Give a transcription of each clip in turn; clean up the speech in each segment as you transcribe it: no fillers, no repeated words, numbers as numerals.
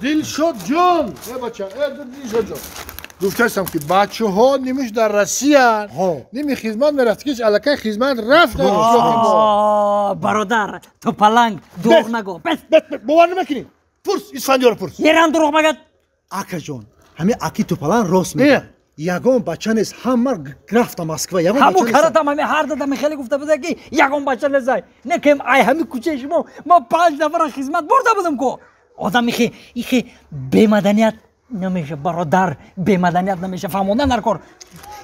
Дилшод ҷон, э бача, э Дилшод ҷон. Гуфтаистам ки бачаҳо нимиш дар Россия, ними хизмат мерафт, ки аллакай хизмат рафт. Бародар, ту паланг дурӯғ нагӯ. Бовар намекунӣ? Пурс, Исфандиёро пурс. Ерам дурӯғ магад. Акаҷон, ҳамин аки тупаланг рост мегӯяд. Ягон бача нест, ҳама рафта Москва. Ҳамун каратам ҳами ҳар дадами хеле гуфта буда ки ягон бача незай. Не кем ай ҳами кӯчаи шумо ма 5 нафара хизмат бурда будам ку. Одам ихе бемаданият намеша, бародар, бемаданият намеша, фаҳмондан дар кор.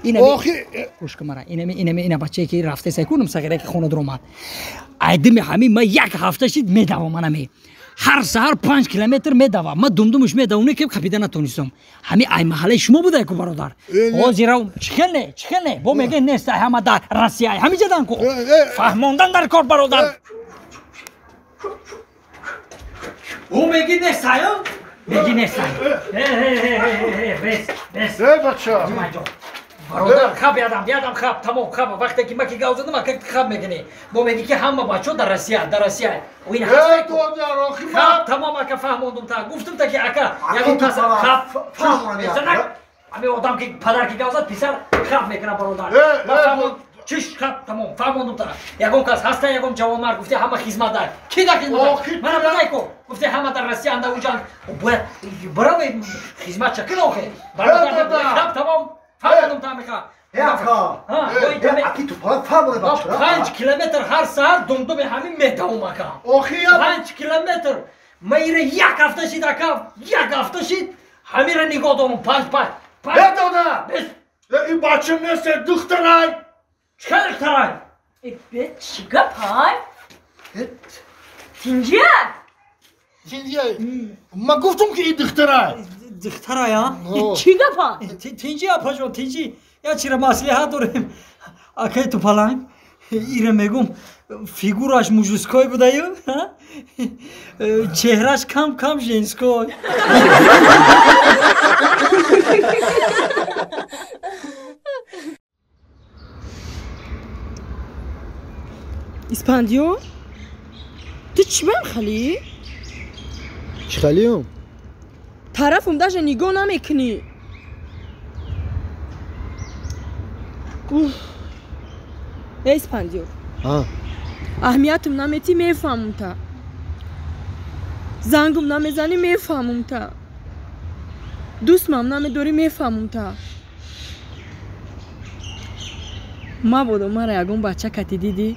Гӯш кун мара, инами ина бачае ки рафта сайкунам сағира ки хона дуромад. Айдими ҳами ма як ҳафта шид медавам манами. Ҳар саҳар 5 километр медавам. Ма думдумаш медавам, ки қапида натонистам. Ҳами ай маҳаллаи шумо буда ку бародар. Ҳозир чихел не, чихел не. Бо меге нест ай ҳама дар Россия, ай ҳами ҷадан ку. Фаҳмондан дар кор бародар. Ӯ меги нест ай? Меги нест ай. Бес, бес. Э бача. Бародар, хаб ядам, ядам хаб, тамом хаб. Вақте ки ма ки гав задам, ака хаб мекунӣ. Бо меги ки ҳама бачаҳо дар Россия, дар Россия. Ӯ ин ҳаст. Хаб, тамом ака фаҳмондум та. Гуфтум та ки ака, ягон кас хаб фаҳмонам. Ами одам ки падар ки гав зад, писар хаб мекунад бародар. Чиш хаб, тамом, фаҳмондум та. Ягон кас ҳаста, ягон ҷавонмард гуфте ҳама хизмат дар. Ки дар хизмат дар? Мана будай ку. Гуфте ҳама дар Россия анда уҷан. Бояд бараве хизмат ча кин охе. Бародар, хаб, тамом. Фаҳмондум та меха. Аки тупаланг фаҳмоне бача. 5 километр ҳар саҳар думдуми ҳамин медавам ака. 5 километр. Ма ира як ҳафта шид ака, як ҳафта шид. Ҳамира нигоҳ дорум 5 5. Э дода. Ин бача нест, духтарай. Чӣ духтарай? Э, чӣ гап ҳай? Тинҷия? Тинҷия. Ма гуфтум ки ин духтарай. Духтарай, а? Чӣ гап ҳай? Тинҷи апаҷон, тинҷи. Я чира маслиҳат дорем. Акай тупаланг, ира мегум, фигураш мужской будаю, чеҳраш кам-кам женской. Испандиё? Ту чӣ бам хали? Чӣ халиюм? Тарафум даже нигоҳ намекунӣ. Эй Испандиё. Аҳамиятум наметӣ мефаҳмум та. Зангум намезанӣ мефаҳмум та. Дӯстмам намедорӣ мефаҳмум та. Мабодо мара ягон бача кати дидӣ,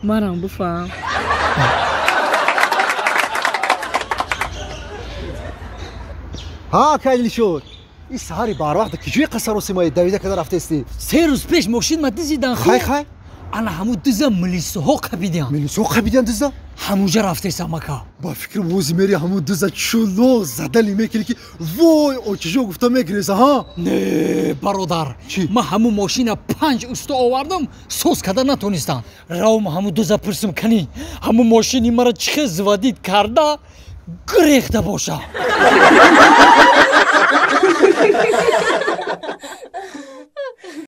марам буфаҳм. Ҳа, акай Дилшод. Ин саҳари барвақт киҷои қасаросимои давида када рафтаистӣ? 3 рӯз пеш мошин ма дизидан ху. Хай, хай. Ана ҳамун диза милисҳо қабидиан. Милисҳо қабидиан диза? Ҳамунҷа рафтаистам ака. Ба фикр вози мери ҳамун диза чуло задали мекунӣ ки вой очижо гуфта мегиреза, ҳа? Не, бародар. Ма ҳамун мошина 5 уста овардам, соз карда натонистам. Равм ҳамун диза пурсим кани. Ҳамун мошини мара чӣ хел заводид карда гирехта боша.